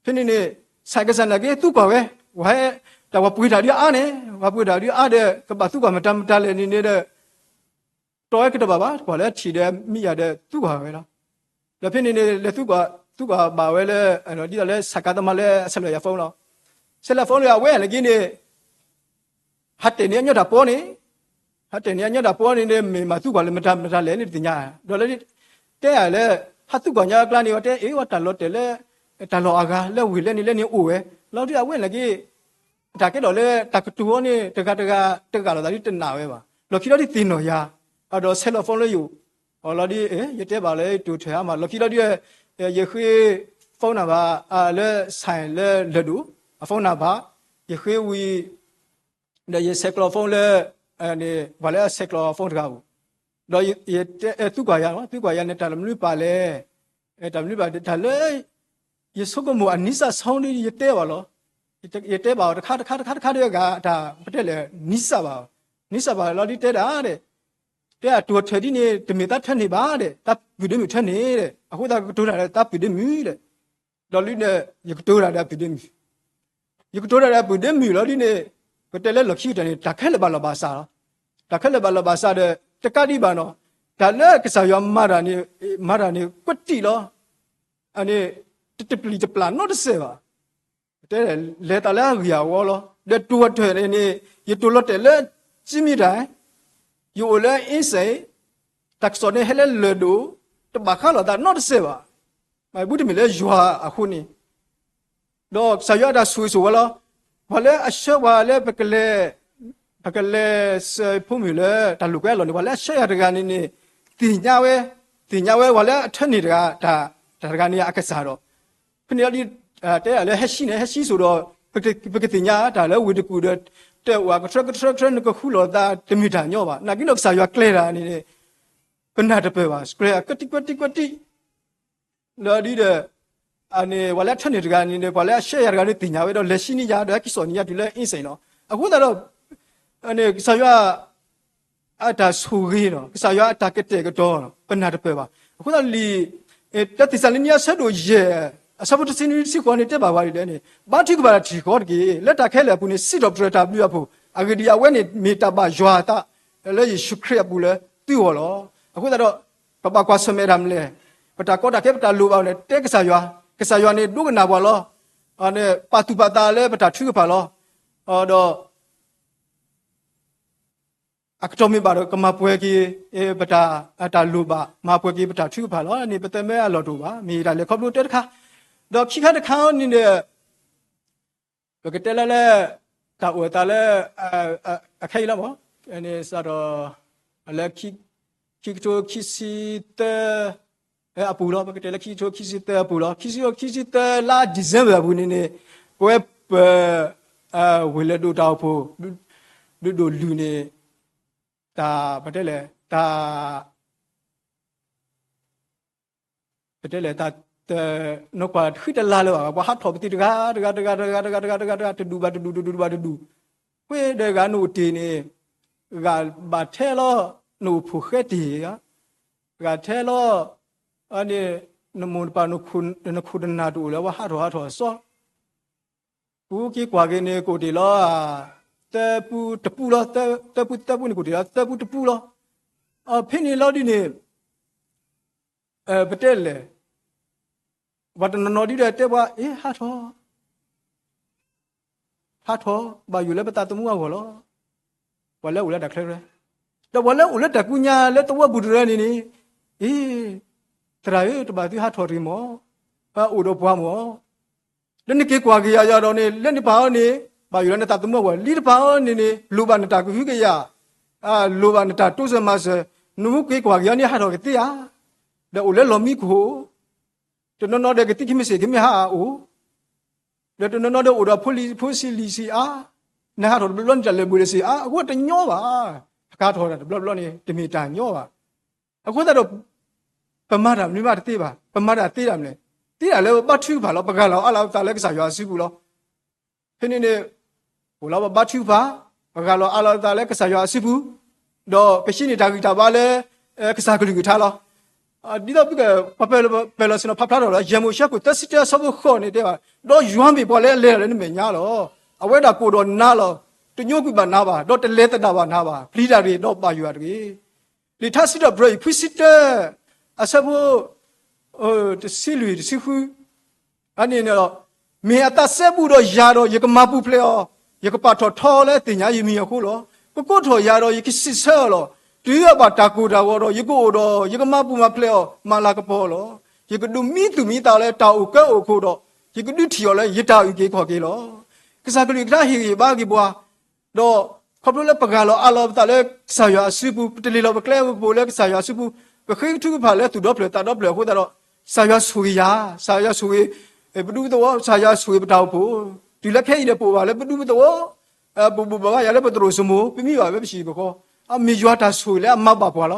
ဖဲန့ၣ်န့ၣ် ဆိုင်ကစၢ်နာ်က့သူကွၢ်ဝဲ, ဝဲ တၢ်ဝဲပှ့ၤတၢ်ဒ်အါန့ၣ်, ဝဲပှ့ၤတၢ်ဒ်အါဒီး ကဘၣ်သူကွၢ်မတၤမတၤလဲၣ်န့ၣ်န့ၣ်ဒီး တီဝဲကတဘၣ်ဘၣ်, ပှၤလၢထံၣ်ဒီးမံယၤဒီးသူကွၢ်ဝဲလီၤ. ဒီးဖဲန့ၣ်န့ၣ် လဲၤသူကွၢ် သူကွၢ်ဘၣ်ဝဲလၢ ဒ်သိးလၢ ဆိုင်ကယ်သမား လၢအဆဲးလီၤယၤ phone လီၤ. ဆဲးလီၤ phone လၢအဝဲန့ၣ်က့န့ၣ် ဟးတဲာ်န့ၢ်အညီတၢ်ပီန့ၣ်, ဟးတဲာ်န့ၢ်အညီတၢ်ပီန့ၣ်န့ၣ် မ့ၢ်မၤသူကွၢ်လၢမတၤမတၤလဲၣ်န့ၣ်တသ့ၣ်ညါ, ဒီးလၢ တဲယၤလၢ ဟးသူကွၢ်ညါအကျါန့ၣ် ဝဲတဲအ့ ဝဲတၢ်လီၤတဲာ်လၢ တၢ်လီၢ်အဂၤလၢဝ့ၢ်လဲန့ၣ်လဲန့ၣ်အိၣ်ဝဲ, လီၤဒုးအဝဲန့ၣ်က့ တၢ်ကဲထီၣ်လၢတၢ်ကတိၤအီၤန့ၣ် တဂၤတဂၤ တဂၤလိာ်သးဒ်တနာ်ဝဲဘၣ်. လီၢ်ခံလီၤဒ်သ့ၣ်နီၣ်ယၤ, ဒီးဆဲးလီၤ phone လၢယအိၣ်, အလီၤဒ် ယတဲဘၣ်လၢတိၢ်ထၢၣ်အါမး လီၢ်ခံလီၤဒ် ယဃ့ phone number လၢ ဆိုင် လၢလၢၢ်ဒိၣ် အ phone number ယဃ့ဝံၤ ဒီးယဆဲးကျိး phone လၢ ပှၤလၢအဆဲးကျိး phone တဂၤအိၣ်, ဒီးသူကွၢ်ယၤလီၤ, သူကွၢ်ယၤန့ၣ် တၢ်မနုၤပာ်လဲၣ်, တၢ်မနုၤပာ် တၢ်လၢ ယဆိကမိၣ်အနံၣ်စၢ်ဆီဒ်ယတဲဘၣ်လီၤ. ယတဲဘၣ်အီၤတခါတခါတခါတခါဒီးအဂၤ တၢ်ပတဲလဲၣ် နံၣ်စၢ်ဘၣ်, နံၣ်စၢ်ဘၣ်လီၤဒ်တဲဒၣ်ဒီး တဲအတိၢ်ထၢၣ်ဒ်န့ၣ် တမ့ၢ်သးထၢန့ၢ်ဘၣ်ဒီး သးပုၢ်ဒ့မုၣ်ထၢန့ၢ်ဒီး အဃိသတးကတိၤတၢ်ဒီးသးပုၢ်ဒ့မုၣ်ဒီး ဒီးလၢန့ၣ် ယကတိၤတၢ်ဒီးအပုၢ်ဒ့မုၣ်, ယကတိၤတၢ်ဒီးအပုၢ်ဒ့မုၣ်လီၤဒ်န့ၣ် ပတဲလၢလီၢ်ခံကတၢၢ်န့ၣ် တၢ်ခဲလၢာ်ဘၣ်လီၤဘၣ်စးလီၤ. တၢ်ခဲလၢာ်ဘၣ်လီၤဘၣ်စးဒီး တကးဒံးဘၣ်နီၤ, တၢ်လၢကစၢ်ယွၤမၤတၢ်န့ၣ် မၤတၢ်န့ၣ် ကွၢ်တံၢ်လီၤ. အန့ၣ် တတပျံၤတပျၢ်နီတစဲးဘၣ်. တဲလဲၤသးလၢအဂ့ၢ်အဝီလီၤ. ဒီးတိၢ်ထၢၣ်န့ၣ်န့ၣ် ယတိၢ်လီၤတဲာ်လၢ ကၠံမံတၢ် ယအိၣ်လၢအ့စ့ၣ်, တၢ်ကစီၣ်န့ၣ်ဟဲလၢလၢၢ်ဒိၣ်, တဘၣ်ဃးလိာ်သးနီတစဲးဘၣ်. မ့ၢ်ဘူၣ်တမ့ၢ်လၢယွၤအဃိန့ၣ်, ဒီးကစၢ်ယွၤအတၢ်ဆိၣ်ဂ့ၤဆိၣ်ဝါလီၤ. ပှၤလၢအဆှၢပှၤလၢပကလဲၤ ပကလဲၤစၢၤဖိမုၣ်လၢတၢ်လိာ်ကွဲအလီၢ်န့ၣ် ပှၤလၢအဆှၢယၤတဂၤန့ၣ်န့ၣ် သ့ၣ်ညါဝဲ, သ့ၣ်ညါဝဲ ပှၤလၢအထၢန့ၢ်တဂၤ တၢ်တဂၤန့ၣ်အကစၢ်ဒီး ဖဲန့ၣ်လီၤဒ် တဲယၤလၢဟဲဆံးန့ၣ် ဟဲဆံးစိၤဒီး ပကသ့ၣ်ညါတၢ်လၢဝ့ၢ်တကူၣ်ဒီး တၢ်အိၣ်အကထၢကထၢကထၢ နကဃူလိာ်သးတမ့ၢ်တၢ်ညီဘၣ်. နာ်က့ဒီးကစၢ်ယွၤကျဲၤတၢ်န့ၣ်န့ၣ် ပနၢ်တပၢၢ်ဘၣ်, ကျဲၤအကတီၢ်ကွဲးတီၢ်ကွဲးတီၢ် လီၤဒ်ဒီး အန့ၣ် ပှၤလၢအထၢန့ၢ်တဂၤန့ၣ် ပှၤလၢအဆှၢယၤတဂၤန့ၣ် သ့ၣ်ညါဝဲဒီး လဲၤဆံးန့ၢ်ယၤ ဒီးဟဲက့ၤစိာ်န့ၢ်ယၤတုၤလၢအ့စ့ၣ်လီၤ. အဃိသတးဒီး ကစၢ်ယွၤ အတၢ်ဆိၣ်ဂ့ၤလီၤ, ကစၢ်ယွၤအတၢ်ကတဲာ်ကတီၤလီၤ, ပနၢ်တပၢၢ်ဘၣ်. အဃိသတးလံာ် တၢသ့းစၤလနံ အဆၢဒိၣ်ယဲၢ် အဆၢဖိတဆံနွံ တဆံဃိးန့ၣ် တဲဘၣ်ပှၤဒ်လဲၣ်န့ၣ် ဘါထုကဖၣ်တၢ်ထံၣ်ဃီတက့ၢ်. လၢတၢ်ခဲလၢာ်အပူၤန့ၣ် စံးထီၣ်ပတြၢၤတၢ်ဘျုးအဖှိၣ်, အဂ့ၢ်ဒ်အံၤ အဝဲန့ၣ်မ့ၢ်တၢ်ဘၣ်ယွၤအသး လၢယ့ၣ်ၡူးခရံာ်အပူၤလၢသုဂီၢ်လီၤ. အဃိသတးဒီး ပဘၣ်ကွၢ်ဆၢၣ်မဲာ်တၢ်မနုၤလဲၣ်, ပတၢ်ကီတၢ်ခဲ ပတၢ်လိၣ်ဘၣ်န့ၣ် တဲကစၢ်ယွၤ, ကစၢ်ယွၤန့ၣ် ဒိကနၣ်ပှၤလီၤ. ပာ်သူၣ်ပာ်သးလၢပတၢ်ထုကဖၣ်လီၤ. ဒီး အကတီၢ်မ့ၢ်ဘၣ်ဒီး ကမၤပှဲၤက့ၤ ပတၢ် တၢ်လိၣ်ဘၣ်, မၤပှဲၤက့ၤပတၢ်ထုကဖၣ်လီၤန့ၣ် ပသးမ့ၢ်အလီၢ်တအိၣ်ဘၣ်. မ့ၢ်တၢ်လဲၤခီဖျိတၢတခါ, ဒီးခံခါတခါန့ၣ်ဒီး ပကတဲလၢလၢ တၢ်အိၣ်သးလၢ အခဲအံၤလီၤမး, စးထီၣ်လၢ ခံကထိခံဆံသၢ အပူၤလီၤ, ပကတဲလၢခံကထိခံဆံသၢအပူၤလီၤ, ခံကထိခံဆံသၢလါ December အပူၤန့ၣ်န့ၣ် ပဝဲပ ဝ့ၢ်လၢၢ်ဒိၣ်တၢ်အိၣ်ဖှိၣ် ဒုးဒိၣ်လုၢ်န့ၣ် တၢ်ပတဲလဲၣ် တၢ် ပတဲလဲၣ် တၢ် နီၢ်ကွၢ်တဃံတလၤလၢၤဘၣ်, ပှၤဟးထီၣ်ပသံးတဂၤတဂၤတဂၤတဂၤတဂၤတဂၤတဂၤတဂၤ တဒူၣ်ဘၣ်တဒူၣ် တဒူၣ်ဘၣ်တဒူၣ်, ဃ့ဒီးဂၤနအိၣ်တ့ၢ်န့ၣ် ဂၤဘၣ်ထဲလီၤ နအိၣ်ဖှိၣ်ဃဲတ့ၢ်ဧါ, ဂၤထဲလီၤ န့ၣ် နမိၢ်နပၢ် နခိၣ်နနၢ်တအိၣ်လၢၤ ပှၤဟးထီၣ်ဟးထီၣ်အစီ ပူက့ၤကွၢ်က့ၤန့ၣ် ကအိၣ်တ့ၢ်လီၤ သၢပူတပူလီၤ, သၢပူသၢပူန့ၣ် ကအိၣ်တ့ၢ်လီၤ သၢပူတပူလီၤ. ဖဲန့ၣ်လီၤဒ်န့ၣ် ပတဲလဲၣ် ပှၤတနီၤနီၤဒ်ဒီးတဲပှၤ အ့ ဟးထီၣ် ဟးထီၣ် ဘၣ်ယိၣ်လၢပသးသမူအဂီၢ်လီၤ. ပှၤလၢအိၣ်လၢတၢ်ချၢ ဒီးပှၤလၢအိၣ်လၢတၢ်ကူညါလၢသဝီပူၤတရၢန့ၣ်န့ၣ် အ့ သရၣ်ဧၢ တဘၣ်သုဟးထီၣ်တဂ့ၤမၢ်, အိၣ်ဒီးပှၤမၢ်. လၢနက့ၤကွၢ်က့ၤယၤယၤဒီးန့ၣ် လၢနပၢ်အံၤန့ၣ် ဘၣ်ယိၣ်လၢနသးသမူအဂီၢ်, လံတပၢ်အံၤန့ၣ်န့ၣ် လိၣ်ဘၣ်နတၢ်ကဟုကယာ်, လိၣ်ဘၣ်နတၢ်တိစၢၤမၤစၢၤ, နမ့ၢ်က့ၤကွၢ်က့ၤအီၤန့ၣ် ဟးထီၣ်ကသ့ဧါ, ဒီးအိၣ်လၢလီၢ်မံခိၣ်, တနီၤနီၤဒီးကသံၣ်ကမ့ၢ်စ့ၢ်ကမ့ၢ်ဟးအအိၣ်, ဒီးတနီၤနီၤဒီးအိၣ်ဒီးဖိလံၤဖိဆံးလံၤဆံးအါ, နဟးထီၣ်တဘျီဘျီန့ၣ် တၢ်လဲၤဘှံးလၢစ့ၢ်အါ, အဃိတညီဘၣ်, ဟးထီၣ်တဘျီဘျီန့ၣ် တမ့ၢ်တၢ်ညီဘၣ်. အဃိသတးဒီး ပမၤတၢ်မနုၤမးတသ့ဘၣ်, ပမၤတၢ်သ့တၢ်မနုၤလဲၣ်, သ့တၢ်လၢပဘါထုကဖၣ်လီၤ, ပဂၢ်လီၤအးလီၤပသးလၢကစၢ်ယွၤအစုပူၤလီၤ. ဖဲန့ၣ်န့ၣ် အိၣ်လီၤပဘါထုကဖၣ်, ပဂၢ်လီၤအးလီၤပသးလၢကစၢ်ယွၤအစုပူၤ, ဒီးပဟံးန့ၢ်တၢ်ဂံၢ်တၢ်ဘါလၢ ကစၢ်ကလုၢ်ကထါလီၤ. ဒ်သိးပကပာ်ပာ်လီၤဆ့ၣ်နီၤဖးဖျါထီၣ်လီၤ, ယဲၢ်မိၤၡ့ခိၣ်သၢဆံတၢအဆၢဖိဃိးန့ၣ်တဲဘၣ်, ဒီးယွၤမ့ၢ်ပှၤလၢအလဲၤတၢ်လၢနမဲာ်ညါလီၤ. အဝဲဒၣ်ကအိၣ်ဒီးနၤလီၤ. တညိကွံာ်ဘၣ်နၤဘၣ်, ဒီးတလဲၤသဒၣ်ဘၣ်နၤဘၣ်, ပျံၤတၢ်တဂ့ၤ, ဒီးဘၣ်ယိၣ်တၢ်တဂ့ၤ. လံာ်ထါစံးထီၣ်ပတြၢၤ အံၤခွံဆံတၢ အဆၢဖိ တဆံလွံၢ်တဆံဃု အန့ၣ်န့ၣ်လီၤ, မ့ၢ်အသးစဲဘူးဒီးယၤဒီး ယကမၤပူၤဖျဲးအီၤ, ယကပာ်ထီၣ်ထီလၢအသ့ၣ်ညါယမံၤအဃိလီၤ. ကကိးထီၣ်ယၤဒီး ယကစံးဆၢအီၤလီၤ. တုၤအဘၣ်တၢ်ကိၢ်တၢ်ဂီၤဒီး ယကအိၣ်ဒီး ယကမၤပူၤမၤဖျဲးအီၤ မၤလၤကပီၤအီၤလီၤ. ယကဒိးမံသူၣ်မံသးလၢတၢ်အိၣ်ကၢအိၣ်ခိၣ်ဒီး ယကဒုးထံၣ်အီၤလၢယတၢ်အုၣ်က့ၤခီၣ်က့ၤလီၤ. ကစၢ်ကလုၢ်ကထါဟ့ၣ်ဂံၢ်ဘါက့ၤပှၤ ဒီးခီဖျိလၢပဂၢ်လီၤအးလီၤပသးလၢကစၢ်ယွၤအစုပူၤ, ပတလ့ၤလီၤပကျဲပူၤလၢကစၢ်ယွၤအစုပူၤ, ပဃ့ကထုကဖၣ်လၢသူၣ်ဒီဖျၢၣ်သးဒီဖျၢၣ်အဃိသတးဒီး, ကစၢ်ယွၤဆိၣ်ဂ့ၤယၤ, ကစၢ်ယွၤဆိၣ်ဂ့ၤ ပဒူပသဝီ, ကစၢ်ယွၤဆိၣ်ဂ့ၤပတၢ်အိၣ်ဖှိၣ်, တုၤလၢခဲအံၤန့ၣ် ပအိၣ်ဘၣ်လၢပဒူပသဝီ, ပဘူၣ်ဘၣ်ဘါယၤလၢပသရိာ်စမိၢ်, ပမံဘၣ်ဝဲပဟံၣ်ပဃီ, အမ့ၢ်ယွၤတၢ်ဆိၣ်ဂ့ၤလၢအမၤဘၣ်ပှၤလီၤ.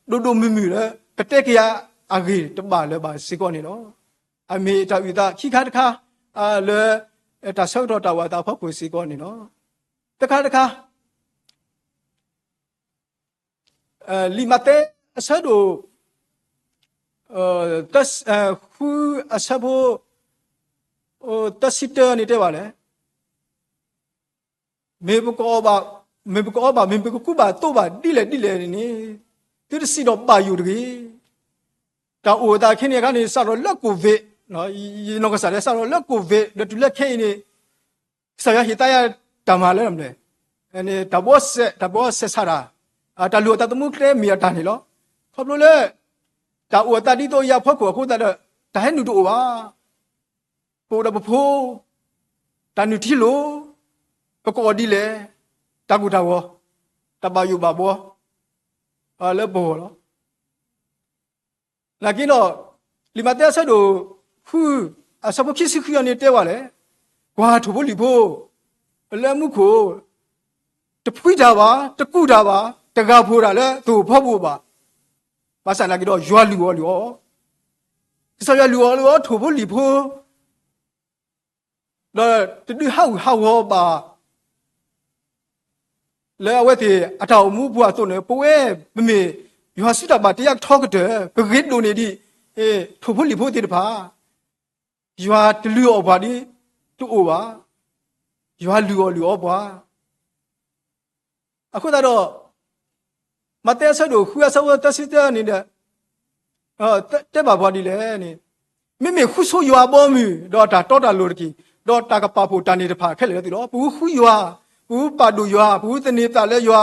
ဒိၣ်ဒိၣ်မုၢ်မုၢ်လၢ ပတဲက့ၤယၤအဂ့ၢ်တဘၣ်လၢၤဘၣ်စ့ၢ်ကီးန့ၣ်လီၤ. အမ့ၢ်တၢ်အုၣ်သးခံခါတခါ လၢ တၢ်ဆၢကတီၢ်တၢ်အိၣ်သးအဖီခိၣ်စ့ၢ်ကီးန့ၣ်လီၤ. တခါတခါ လံာ်မးသဲအဆၢဒိၣ် ဃုအဆၢဖိ သၢဆံတၢန့ၣ်တဲဘၣ်လဲၣ်, မ့ၢ်ပကအီၣ်ဘၣ်, မ့ၢ်ပကအီဘၣ်, မ့ၢ်ပကကူးဘၣ်သိးဘၣ်ဒ်လဲၣ်ဒ်လဲၣ်န့ၣ်န့ၣ်, သုတစံးဒီးဘၣ်ယိၣ်တဂ့ၤ. တၢ်အိၣ်သးခဲန့ၣ်အခါန့ၣ် စးထီၣ်လၢ COVID, ယနီၢ်ကစၢ်ဒၣ် စးထီၣ်လၢ COVID ဒီးတုၤလၢခဲအံၤန့ၣ် ကစၢ်ယွၤဟ့ၣ်သါယၤတၢ်မၤလၢ တၢ်ဘှီစဲး, တၢ်ဘှီစဲးဆးတၢ်, တၢ်လုၢ်အီၣ်သးသမူကျဲမ့ၢ်အတၢ်န့ၣ်လီၤ. ခီဖျိလၢ တၢ်အိၣ်အသးဒ်သိးအံၤအဖီခိၣ်အဃိသတးဒီး တၢ်ဟဲနုာ်တအိၣ်ဘၣ်. ပအိၣ်ဒီးပဖိ, တၢ်နုာ်ထံလိၤ, ပကအီၣ်ဒ်လဲၣ်, တၢ်ကိၢ်တၢ်ဂီၤ, တၢ်ဘၣ်ယိၣ်ဘၣ်ဘှီ လၢပဂီၢ်လီၤ. နာ်က့ဒီး လံာ်မးသဲအဆၢဒိၣ်ဃု အဆၢဖိခံဆံဃုအံၤန့ၣ်တဲဝဲလဲၣ်, ကွၢ်ထိၣ်ဖိလံၣ်ဖိ လၢမူခိၣ်, တဖှံတၢ်ဘၣ်, တကူးတၢ်ဘၣ်, တဂၢ်ဖှိၣ်တၢ်လၢသရိာ်ဖီပူၤဘၣ်. ဘၣ်ဆၣ်နာ်က့ဒီး ယွၤလုၢ်အီၣ်လုၢ်အီ, ကစၢ်ယွၤလုၢ်အီၣ်လုၢ်အီထိၣ်ဖိလံၣ်ဖိ ဒီးတဒုးဟးဂူာ်ဟးဂီၤဘၣ် လၢအဝဲသ့ၣ်အတၢ်အိၣ်မူပူၤအသိးန့ၣ် ပဝဲပမ့ၢ်ယွၤစုတၢ်ဘၣ်တ့အကထီကတၢၢ် ပဂ့ၤဒိၣ်န့ၢ်ဒံး ထိၣ်ဖိလံၣ်ဖိသ့ၣ်တဖၣ်, ယွၤတလုၢ်အီၣ်ပှၤဒ်တအိၣ်ဘၣ်, ယွၤလုၢ်အီၣ်လုၢ်အီပှၤ အဃိသတးဒီး မးသဲအဆၢဒိၣ်ဃုအဆၢဖိသၢဆံသၢန့ၣ်ဒီး တဲဘၣ်ပှၤဒ်လဲၣ်န့ၣ်, မ့မ့ၢ်ဃုဆိယွၤအဘီအမုၢ် ဒီးတၢ်တီတၢ်လိၤတက့ၢ်, ဒီးတၢ်ကပာ်ဖှိၣ်တၢ်န့ၣ်တဖၣ်ခဲလၢာ်လၢသုလီၤ. ပဃုယွၤ, ပဃုပာ်ဒိၣ်ယွၤ, ပဃုသန့ၤသးလၢယွၤ,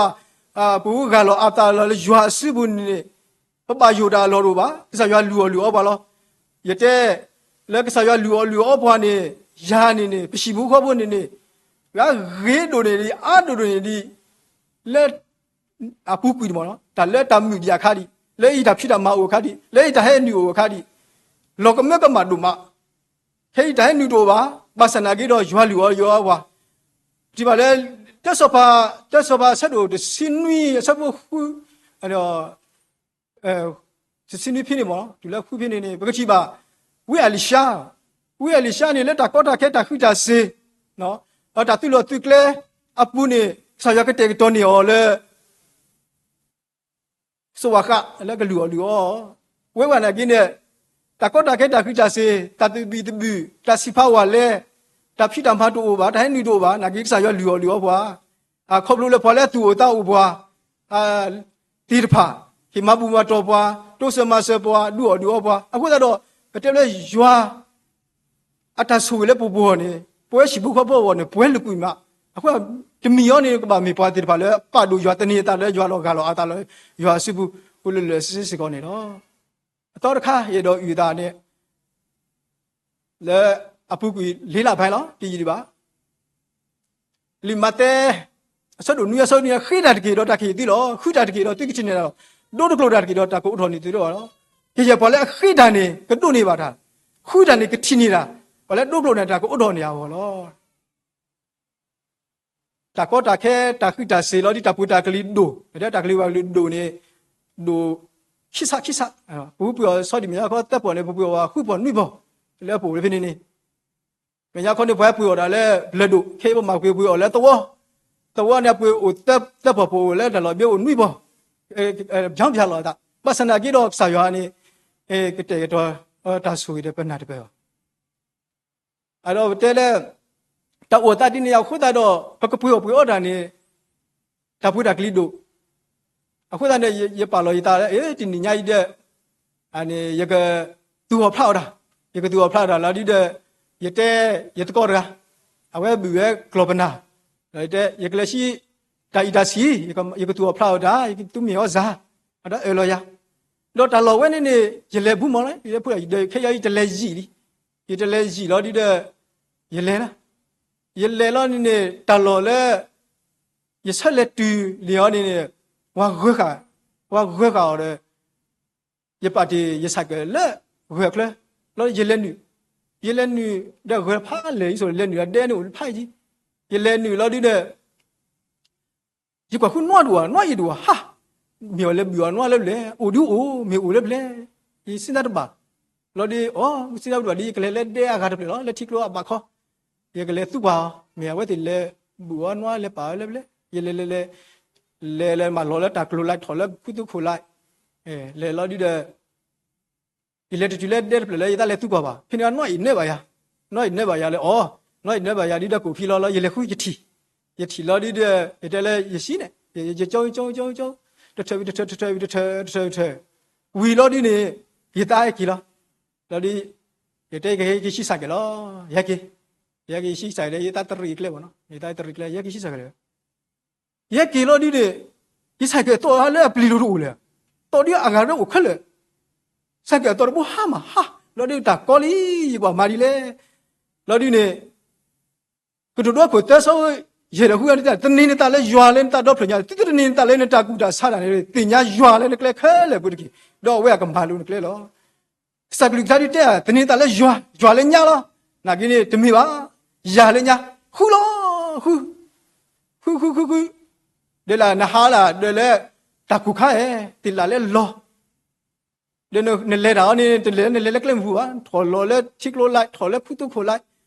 ပဃုဂၢ်လီၤအသးလၢယွၤအစုပူၤန့ၣ်န့ၣ်, ပဘၣ်ယိၣ်တၢ်အလီၢ်တအိၣ်ဘၣ်. ကစၢ်ယွၤလုၢ်အီၣ်လုၢ်အီပှၤလီၤ. ယတဲ လၢကစၢ်ယွၤလုၢ်အီၣ်လုၢ်အီပှၤန့ၣ်, ယၤန့ၣ်န့ၣ် ပဟံၣ်ဖိဃီဖိန့ၣ်န့ၣ် ပှၤဂ့ၤဒိၣ်န့ၢ်ဒံး အါဒိၣ်ဒိၣ်န့ၢ်ဒံး လၢအပူၤကွံာ်န့ၣ်မ့ၢ်နီၤ တၢ်လၢတၢ်မုာ်ဒံးအခါဒံး လၢယတၢ်ဖံးတၢ်မၤအိၣ်အခါဒံး လၢယတၢ်ဟဲနုာ်အိၣ်အခါဒံး လီၤကမၢကမၣ်ဒိၣ်မး ခဲအံၤတၢ်ဟဲနုာ်တအိၣ်ဘၣ်, ဘၣ်ဆၣ်နာ်က့ဒီးယွၤလုၢ်အီၤယွၤအီပှၤ, ပထံၣ်ဘၣ်လၢ တၢ်စီၤပၤ တၢ်စီၤပၤအဆၢဒိၣ်တဆံနွံ အဆၢဖိဃု တဆံနွံဖဲန့ၣ်မ့ၢ် တုၤလၢဃုဖဲန့ၣ်န့ၣ် ပကထံၣ်ဘၣ် ဝံအလံၤၡါ, ဝံအလံၤၡါန့ၣ် လၢတၢ်ကီတၢ်ခဲတၢ်ဃံးတၢ်စ့ၤ ဒီးတၢ်သုးလီၢ်သုးကျဲအပူၤန့ၣ် ကစၢ်ယွၤကတဲာ်ကတီၤန့ၢ်အီၤလၢ စိးဝၤဃးလၢကလုၢ်အီၣ်လုၢ်အီ, ဝဲဝဲနာ်က့န့ၣ် တၢ်ကီတၢ်ခဲတၢ်ဃံးတၢ်စ့ၤ, တၢ်သဘံၣ်သဘုၣ်, တၢ်ဆံးဖးဝဲလဲ, တၢ်ဖံးတၢ်မၤတအိၣ်ဘၣ်, တၢ်ဟဲနုာ်တအိၣ်ဘၣ်, နာ်က့ကစၢ်ယွၤလုၢ်အီၣ်လုၢ်အီပှၤ, အခီဖျိလၢပှၤလၢအသူၣ်အိၣ်သးအိၣ်ပှၤ သ့ၣ်တဖၣ် ဟ့ၣ်မၤဘူၣ်မၤတီၢ်ပှၤ, တိစၢၤမၤစၢၤပှၤ, ဒုးအီၣ်ဒုးအီပှၤ, အဃိသတးဒီး ပတဲလၢယွၤ အတၢ်ဆိၣ်ဂ့ၤလၢပပှၤန့ၣ် ပဝဲဟံၣ်ဖိဃီဖိအဂီၢ်န့ၣ် ပှဲၤလိာ်ကွံာ်မး, အဃိ တမံၤအံၤန့ၣ် ကဘၣ်မ့ၢ်ပှၤသ့ၣ်တဖၣ်လၢ ပာ်ဒိၣ်ယွၤသန့ၤအသးလၢယွၤလီၤဂာ်လီၤအသးလၢ ယွၤအစုပူၤ အိၣ်လၢလၢာ်ဆ့ဆ့စ့ၢ်ကီးန့ၣ်လီၤ. အသီတခါ ယအဲၣ်ဒိးအုၣ်အသးန့ၣ် လၢအပူၤကွံာ်လ့လၢ်ဖဲလီၤ တယံာ်ဒံးဘၣ် လံာ်မးသဲ အဆၢဒိၣ်နွံအဆၢဒိၣ်နွံ ဃ့တၢ်တက့ၢ်ဒီးတၢ်ကဟ့ၣ်သုလီၤ. ဃုတၢ်တက့ၢ်ဒီးသုကထံၣ်န့ၢ်တၢ်လီၤ. ဒိတကျိာ်တၢ်တက့ၢ်ဒီးတၢ်ကအိးထီၣ်န့ၢ်သုလီၤ. ကယဲၢ်ပှၤလၢအဃ့တၢ်န့ၣ် ကဒိးန့ၢ်ဘၣ်တၢ်, ဃုတၢ်န့ၣ်ကထံၣ်န့ၢ်တၢ်, ပှၤလၢဒိတကျိာ်န့ၣ် တၢ်ကအိးထီၣ်န့ၢ်အဂီၢ်လီၤ. တၢ်ကီတၢ်ခဲ တၢ်ဃံးတၢ်စ့ၤလီၤဒ်တၢ်ပှ့ၤတၢ်ကလံၤဒိၣ်, တၢ်ကလံၤဝဲကလုာ်ဒိၣ်န့ၣ် ဒိၣ်ခံဆးခံဆး, ပပှ့ၤအီၤဆီဒံၣ်မဲာ်ညါခီသၢပီၢ်န့ၣ် ပပှ့ၤအီၤဃုပီၢ်နွံပီၢ်, လၢအပအိၣ်လၢဖဲန့ၣ်န့ၣ် မဲာ်ညါခီန့ၣ် ပှၤပှ့ၤအီၤဒၣ်လၢဘျၢၣ်ဒိၣ်, ခဲအံၤပမၤပှ့ၤပှ့ၤအီၤလၢသဝီ, သဝီန့ၣ် အပှ့ၤအိၣ်သၢပီၢ် ပအိၣ်လၢတၢ်လီၢ်ဘ့အိၣ်နွံပီၢ်, ဘၣ်ဘၣ်လီၤသး, ဘၣ်ဆၣ်နာ်က့ဒီးကစၢ်ယွၤန့ၣ် ကတဲာ်ကတီၤတၢ်ဆိၣ်ဂ့ၤဒီးပနၢ်တပၢၢ်ဘၣ်. အဒီးပတဲလၢ တၢ်အိၣ်သးဒ်န့ၣ်အဃိသတးဒီး ပကပှ့ၤအီၣ်ပှ့ၤအီတၢ်န့ၣ် တၢ်ပှ့ၤတၢ်ကလံၤဒိၣ်, အဃိသတးန့ၣ် ယပာ်လီၤယသးလၢ တနံၤညါအံၤဒီး ယကသူၣ်အီၣ်ဖျးအီၣ်တၢ်, ယကသူၣ်အီၣ်ဖျးအီၣ်တၢ်လီၤဒ်ဒီး ယတဲယသကိးတဂၤ, အဝဲဘုၣ်ဝဲကျီၢ်ပနၢ်, ယကလဲၤဆံ တၢ်အံၣ်တၢ်ဆံး, ယကသူၣ်အီၣ်ဖျးအီၣ်တၢ်, ယကသူမ့ၢ်အီၣ်စၢ်, အဒီးအၢၣ်လီၤယၤ, ဒီးတၢ်လီၢ်ဝဲန့ၣ်န့ၣ် ယလဲၤဘူးမးလၢ ယလဲၤဖုဒီး ခဲအံၤယတလဲၤယံာ်လံ, ယတလဲၤယံာ်လီၤဒ်ဒီး ယလဲၤလီၤ ယလဲၤလီၤန့ၣ်န့ၣ် တၢ်လီၢ်လၢ ယဆၢလဲၤတုၤန့ၢ်အီၤန့ၣ်န့ၣ် ပှၤဂၢၤဃာ်, ပှၤဂၢၤဃာ်အီၤဒီး ယပာ်တ့ၢ်ယဆဲးကဲးလၢဂၢၤအချၢ, လီၤယလဲၤနုာ်, ယလဲၤနုာ်ဒီးဂၢၤဖးလဲၢ် ယဆိလဲၤနုာ်ဒီးဒဲန့ၣ်အိၣ်ဖးယံၤ, ယလဲၤနုာ်လီၤဒ်ဒီး ယကွၢ်ဃုနွံဒူၣ်ဧါ နွံအံၤဒူၣ်ဧါ ဟါ, မ့ၢ်အီၤလဲၤဘုၣ်အီၤနွံလၢပျဲၢ်, အိၣ်ဒုအိၣ် မ့ၢ်အိၣ်လၢပျဲၢ်, ယစံးသးတဘၣ်, လီၤဒ်အီၤ စံးသးတဘၣ်ဒ် ယကလဲၤလၢဒဲအဂၤတဖျၢၣ်လီၤ လၢထံကျိအဘၣ်ခီ, ယကလဲၤသူပှၤအီၤ မ့ၢ်အဝဲသ့ၣ်လဲၤဘုၣ်အီၤနွံလဲၤပာ်အီၤလၢပျဲၢ်, ယလဲၤလဲၤလဲၤ လဲၤလဲၤမၤလီၤလၢတၢ်ကျိၤလၢထီၣ်လၢခူသူၣ်ခိၣ်လၢ, လဲၤလီၤဒ်ဒီး ယလဲၤတတုၤလၢဒဲတဖျၢၣ်လၢယသးလဲၤသူပှၤဘၣ်, ဖဲန့ၣ်နွံအံၤနဲၣ်ဘၣ်ယၤ, နွံအံၤနဲၣ်ဘၣ်ယၤလၢအီၤ, နွံအံၤနဲၣ်ဘၣ်ယၤဒ်ဒီးကိးဖံလီၤလီၤ ယလဲၤဃုယထံၣ်, ယထံၣ်လီၤဒ်ဒီး ယတဲလၢယစံးန့ၣ် ယကၠိကၠိကၠိကၠိ, တထၢၣ်ဝံၤတထၢၣ် တထၢၣ်ဝံၤတထၢၣ် တထၢၣ်ဝံၤတထၢၣ်, ဝံၤလီၤဒ်န့ၣ် ယသးဟဲက့ၤလီၤ, လီၤဒ် ယတဲကဟဲက့ၤဆံးဆဲးကဲးလီၤ, ယဟဲက့ၤ, ယဟဲက့ၤဆံးဆဲးဒီး ယသးတရံးကျဲမ့ၢ်နီၤ ယသးတရံးကျဲ ယဟဲက့ၤဆံးဆဲးကဲးလီၤ ယဟဲက့ၤလီၤဒ်န့ၣ် ယဆဲးကဲးအသီလၢအပျံၤလိၤတအိၣ်လၢၤ, သီဒ်အဂၤဒီးအိၣ်ခဲလၢာ်, ဆဲးကဲးအသီတဘိဟါမးဟါ, လီၤဒ်တၢ်ကီလံ, ယကွၢ်မၤဒ်လဲၣ်, လီၤဒ်န့ၣ် ကတိၤဒိခိၣ်သၢဆၢ ယဲၢ်ဒီးဃုန့ၣ် သန့ၤနသးလၢယွၤလၢနသးဒီဖျၢၣ်ညါ, သုတသန့ၤနသးလၢနတၢ်ကူၣ်တၢ်ဆးတၢ်န့ၣ် သ့ၣ်ညါယွၤလၢနကျဲခဲလၢာ်ပူၤတက့ၢ်, ဒီးအဝဲအကမၤလိၤနကျဲလီၤ. ကစၢ်ကလုၢ်ကထါဒ်တဲ သန့ၤနသးလၢယွၤ, ယွၤလၢညါလီၤ, နာ်က့န့ၣ် တမ့ၢ်ဘၣ်, ယၤလၢညါ, ဃုလီၤ, ဃု, ဃုဃုဃုဃု, ဒီးလၢနဟါလၢ ဒီးလၢ တၢ်ကူၣ်ခါဧဲ, သ့ၣ်လၢ်လၢလီၤ ဒီးနလဲၤတၢ်အီၤန့ၣ် တလဲၤနလဲၤလၢကျဲမုၢ်ပူၤဘၣ်, ထီၣ်လီၤလၢထံကျိလၢ်, ထီၣ်လၢခူသူၣ်ခိၣ်လၢ်, ဒီ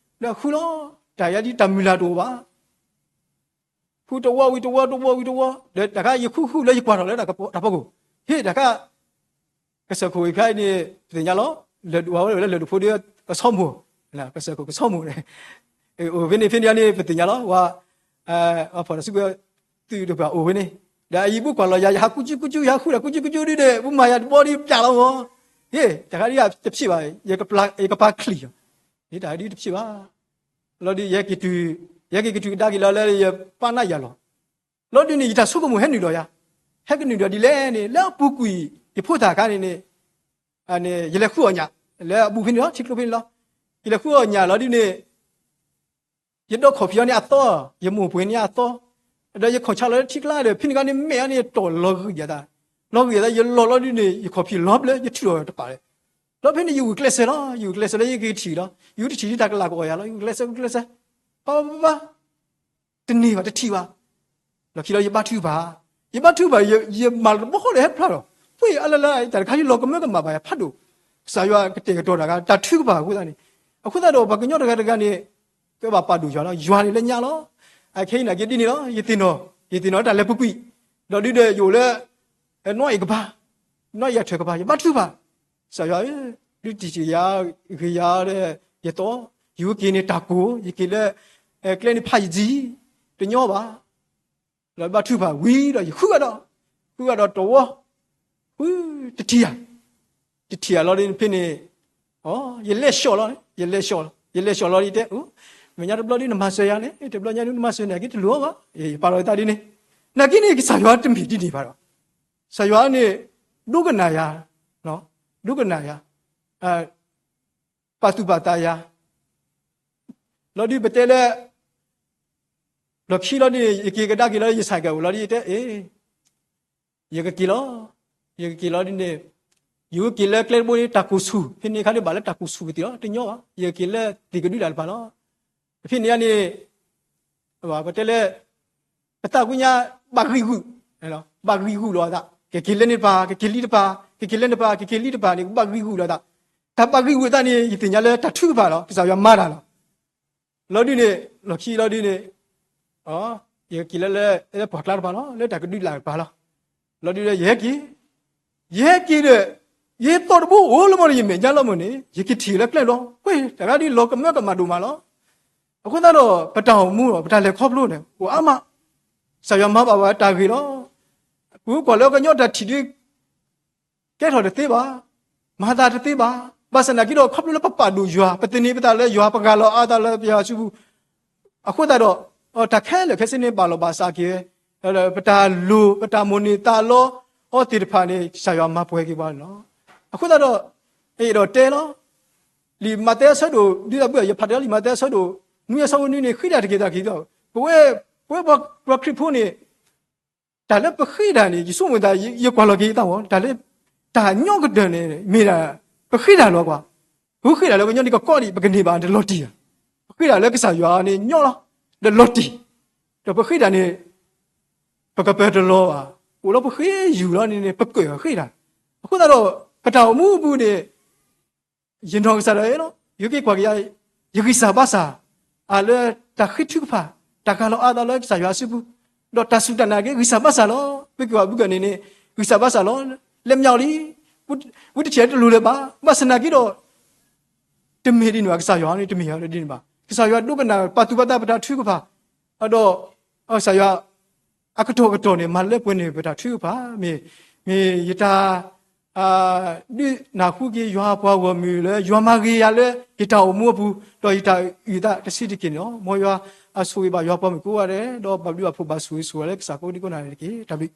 းဃုလီၤ, တၢ်ယၤဒ်တၢ်မုၢ်လၢ်တအိၣ်ဘၣ်, ဃုတဝီဝံၤတဝီ တဝီဝံၤတဝီ, ဒီးတၢ်ခါယဃုဃုလၢယကွၢ်ထီၣ်လၢတၢ်ဖီခိၣ်, ဟ့ၣ်တၢ်ခါ ကစၢၢ်ခိၣ်အံၤဖဲအံၤန့ၣ် ပသ့ၣ်ညါလီၤ, လၢဒူၣ်ဝဲလၢလၢၢ်ဒူၣ်ဖိဒီး ကဆီမိၢ်, ကစၢၢ်ခိၣ်ကဆီမိၢ်န့ၣ်, အိၣ်ဖဲန့ၣ်ဖဲန့ၣ်န့ၣ် ပသ့ၣ်ညါလီၤ, ဝဲ ဖီၣ်တၢ်စုကဝဲၤ သုးတပှၢ်အိၣ်ဝဲန့ၣ်, ဒီးအအံၤဘူကွၢ်လီၤယၤ ယဟးကူကၠူကူကၠူ ယဟးဃုတၢ်ကူကၠူကူကၠူဒ်ဒီး ဘူမၤယၤတဘီဒ်ပျးလီၤမး, ဟ့ၣ် တၢ်ခါဒ်တဖျ့ဘၣ်, ယကပာ်ချံၣ်လီၤ, ဟ့ၣ် တၢ်ဒ်တဖျ့ဘၣ်, လီၤဒ်ယဟဲက့ၤတုၤ, ယဟဲက့ၤကတုၤကဒါက့ၤလီၤလၢယပၢ်နးယၤလီၤ လီၤဒ်န့ၣ် ယတၢ်ဆိကမိၣ်ဟဲနုာ်ဒီးယၤ, ဟဲကနုာ်ဒီးဒ်လဲၣ်န့ၣ် လၢအပူၤကွံာ် ယဖိသၣ်အခါန့ၣ်န့ၣ်, ယလဲၤဃုအီၣ်ညၣ်, လၢအဘူးဖဲန့ၣ်လီၤ ထံကျိဖဲန့ၣ်လီၤ, ယလဲၤဃုအီၣ်ညၣ်လီၤဒ်န့ၣ် ယဒီးခီၣ်ဖံးအီၤန့ၣ်အသီ, ယမိၢ်ပှ့ၤန့ၣ်အသီ, ဒီးယခီၣ်ဆါလီၤလၢထံကျါဒီး ဖဲန့ၣ်ခါန့ၣ် မဲာ်အီၤန့ၣ်တီၢ်လီၤဂံၢ်ယသး, လီၤဂံၢ်ယသး ယလီၤလီၤဒုန့ၣ် ယခီၣ်ဖံးလီၤဘျၢ ယထုးထီၣ်တပာ်လၢၤ, လီၤဖဲန့ၣ် ယဂုာ်ကျဲးစၢးလီၤ, ယဂုာ်ကျဲးစၢးလၢယကထံၣ်လီၤ, ယဂုာ်တထံၣ်တၢ်ကလၤကအီၣ်ယၤလီၤ, ယဂုာ်ကျဲးစၢး ဂုာ်ကျဲးစၢး, ပၢ်ပၢ်ပၢ် တန့ၢ်ဘၣ် တထံၣ်ဘၣ်. လီၢ်ခံလီၤ ယဘါထုကဖၣ်, ယဘါထုကဖၣ် ယမၤလီၤတဘျီဃီဒီးဟဲဖျါလီၤ, ပှ့ၤအလၢလၢ တၢ်တခါယလီၤကမၢကမၣ်ဘၣ်ယၤဖးဒိၣ်, ကစၢ်ယွၤကတဲာ်ကတီၤတၢ်ဂၤ တၢ်ထုကဖၣ်အဃိသတးန့ၣ်, အဃိသတးဒီး ပှၤကညီတဂၤတဂၤန့ၣ် ကဘၣ်ပာ်ဒိၣ်ယွၤလီၤ, ယွၤန့ၣ်လၢညါလီၤ, အခဲအံၤနာ်က့ဒ်န့ၣ်လီၤ, ယသ့ၣ်နီၣ်, ယသ့ၣ်နီၣ်တၢ်လဲၤပူၤကွံာ်, ဒီးဒုဒီးယအိၣ်လၢ နီၢ်အံၤကပၤ, နီၢ်အံၤအထၢၣ်ကပၤ ယဘါထုကဖၣ်, ကစၢ်ယွၤဧၢ, ဒုးတံၢ်ယၤ, ဂ့ၤယၤဒီး ယသီ, ယဝဲက့ၤန့ၣ်တၢ်ကိၢ်, ယက့ၤလၢ ကျဲန့ၣ်ဖးယံၤ, တညီဘၣ်, ဒီးဘါထုကဖၣ်ဝံၤဒီးယဃုအဒီး, ဃုအဒီးတဝီ, ဃုတထံၣ်ဧါ, တထံၣ်ဧါလီၤဒ်ဖဲန့ၣ်, ယလဲၤဆှီလီၤ, ယလဲၤဆှီလီၤ, ယလဲၤဆှီလီၤဒ်တဲ, မဲာ်ညါတဘျီဒ်နမၤစၢၤယၤန့ၣ်, တဘျီညါဒ်နမၤစၢၤန့ၣ် က့ၤတလိၣ်ဘၣ်, ယပာ်လီၤယသးဒ်န့ၣ်, နာ်က့န့ၣ် ကစၢ်ယွၤတမ့ၢ်ဒ်န့ၣ်ဘၣ်ဒီး ကစၢ်ယွၤန့ၣ် ဒိကနၣ်ယၤ, ဒိကနၣ်ယၤ, ပာ်သူၣ်ပာ်သးယၤ, လီၤဒုးပတဲလၢ လီၢ်ခံလီၤဒုးန့ၣ် ယက့ၤကဒါက့ၤလီၤ ယဆၢက့ၤအိၣ်လီၤဒုး ယတဲအ့ၣ်, ယကက့ၤလီၤ, ယကက့ၤလီၤဒုးန့ၣ်, ယကက့ၤလၢကျဲတဘိန့ၣ် တၢ်ကိၢ်ဆူၣ်, ဖဲန့ၣ်ခါဒုးဘၣ်လၢတၢ်ကိၢ်ဆူၣ်ကသ့ၣ်လီၤ တညီဘၣ်, ယကက့ၤလၢသ့ၣ်ကဒုဒၣ်တပၤလီၤ, ဖဲန့ၣ်န့ၣ် ပတဲလၢ ပသးကွံညါ ဘၣ်ဂံာ်ဂူာ်, ဘၣ်ဂံာ်ဂူာ်လီၤအသး, ကက့ၤလၢန့ၣ်တပၤ ကက့ၤလံတပၤ, ကက့ၤလၢန့ၣ်တပၤ ကက့ၤလံတပၤန့ၣ် ကဘၣ်ဂံာ်ဂူာ်လီၤအသး, တၢ်ဘၣ်ဂံာ်ဂူာ်အသးန့ၣ် ယသ့ၣ်ညါလၢတၢ်ထုကဖၣ်လီၤ ကစၢ်ယွၤမၤတၢ်လီၤ, လီၤဒုးန့ၣ် လီၢ်ခံလီၤဒုးန့ၣ်, ယကက့ၤလၢလၢ လၢပှၢ်ကျါတပၤလီၤ လၢတၢ်ကဒုးလၢ်တပၤလီၤ, လီၤဒုးဒီးယဟဲက့ၤ, ယဟဲက့ၤဒီး ယသီၣ်တဘိအိၣ်လၢမ့ၢ်ဒီးယမဲာ်ညါလီၤမ့ၢ်န့ၣ် ယကထံၣ်လၢကျဲလီၤ, ပှ့ၤတဂၤဒုးလီၤကမၢကမၣ်ဒိၣ်မးလီၤ, အဃိသတးဒီး ပတၢ်အိၣ်မူဒီး ပတၢ်လဲၤခီဖျိန့ၣ် အိၣ်အါမး, ကစၢ်ယွၤမၤဘၣ်ဝဲတၢ်ဂ့ၤလီၤ, ပကွၢ်လၢကညီတၢ်ထံၣ်ဒုး ကဲထီၣ်တသ့ဘၣ်, မၤသးတသ့ဘၣ်, ဘၣ်ဆၣ်နာ်က့ဒီး ခီဖျိလၢပပာ်ဒိၣ်ယွၤ ပသန့ၤပသးလၢယွၤ ပဂၢ်လီၤအါသးလၢပယွၤစုပူၤ, အဃိသတးဒီး တၢ်ခဲလၢာ်ခဲဆ့န့ၣ် ဘၣ်လီၤဘၣ်စးက့ၤဝဲ, ပတၢ်လိၣ် ပတၢ်မိၣ်န့ၢ်သးလီအီၤသ့ၣ်တဖၣ်န့ၣ် ကစၢ်ယွၤမၤပှဲၤက့ၤပှၤန့ၣ်လီၤ, အဃိသတးဒီး အဲၣ်ဒိးတဲလီၤ, လံာ်မးသဲအဆၢဒိၣ် ဒ်သိးဘုယဖးတဲလီၤ လံာ်မးသဲအဆၢဒိၣ် နွံအဆၢဖိနွံန့ၣ် ဃ့တၢ်တက့ၢ်တၢ်ခံးဒီး ပဝဲ ပဝဲပှၤခရံာ်ဖိန့ၣ် တၢ်လၢပဃ့တၢ်န့ၣ် ယဆိကမိၣ်သး ယကွၢ်လီၤက့ၤယသးမး တၢ်လၢ တၢ်ညီကဒၢၢ်န့ၣ် မ့ၢ်ဒၣ် ပဃ့တၢ်လီၤကွၢ်, ပဃ့တၢ်လၢပှၤကညီန့ၣ် ကကိးဒံး ပကန့ၢ်ဘၣ်တလီၤတံၢ်ဧါ, ပဃ့တၢ်လၢကစၢ်ယွၤန့ၣ်ညီလီၤ ဒီးလီၤတံၢ်, ဒီးပဃ့တၢ်န့ၣ် ပကပၢၤတလီၤဘၣ်, အိၣ်လီၤပဃ့ယူၢ်လီၤန့ၣ်န့ၣ် ပကၢၢ်ဃ့တၢ်, အဃိသတးဒီး ပတၢ်အိၣ်မူအပူၤန့ၣ် ယနီၢ်ကစၢ်ဒၣ်အံၤလီၤ ယက့ၤကွၢ်က့ၤယၤ ယဂံၢ်စၢ်ဘါစၢ် အလၢတၢ်ဃ့ထုကဖၣ် တၢ်ဂၢ်လီၤအါသးလၢကစၢ်ယွၤအစုပူၤ, ဒီးတၢ်စူၢ်တၢ်နာ်က့ ဂံၢ်စၢ်ဘါစၢ်လီၤ, ပက့ၤကွၢ်ဘုကၢၢ်န့ၣ်န့ၣ် ဂံၢ်စၢ်ဘါစၢ်လီၤ, လဲၤမၠးအီၤလံ, ဝံတထံၣ်တလိၣ်လၢၤဘၣ်, ဘၣ်ဆၣ်နာ်က့ဒီး တမ့ၢ်ဒ်န့ၣ်ဘၣ်, ကစၢ်ယွၤန့ၣ် တမ့ၢ်ဒ်န့ၣ်ဘၣ်, ကစၢ်ယွၤဒိကနၣ်ပာ်သူၣ်ပာ်သးပတၢ်ထုကဖၣ်, ဒီး ကစၢ်ယွၤ အကတီၢ်ကတီၢ်န့ၣ် မၤလၢပှဲၤန့ၢ်ပတၢ်ထုကဖၣ်, မ့ၢ် မ့ၢ်ယတၢ် ဒုးနၢ်ဟူက့ၤယွၤပှၤဂီၢ်မုၢ်လၢ ယွၤမၤဂ့ၤယၤလၢ ယတၢ်အိၣ်မူအပူၤ, ဒီးယတၢ်အုၣ်အသးတဆံးတက့ၢ်န့ၣ်လီၤ. မ်ယွၤအဆိၣ်ဂ့ၤဘၣ်ယွၤပှၤမုၣ်ကိးဂၤဒဲး, ဒီးဘၣ်ဘျုးဘၣ်ဖှိၣ်ဘၣ်ဆိၣ်ဂ့ၤဆိၣ်ဝါလၢကစၢ်ကိးဒံကိးနၤန့ၣ်တက့ၢ်. တၢ်ဘျုး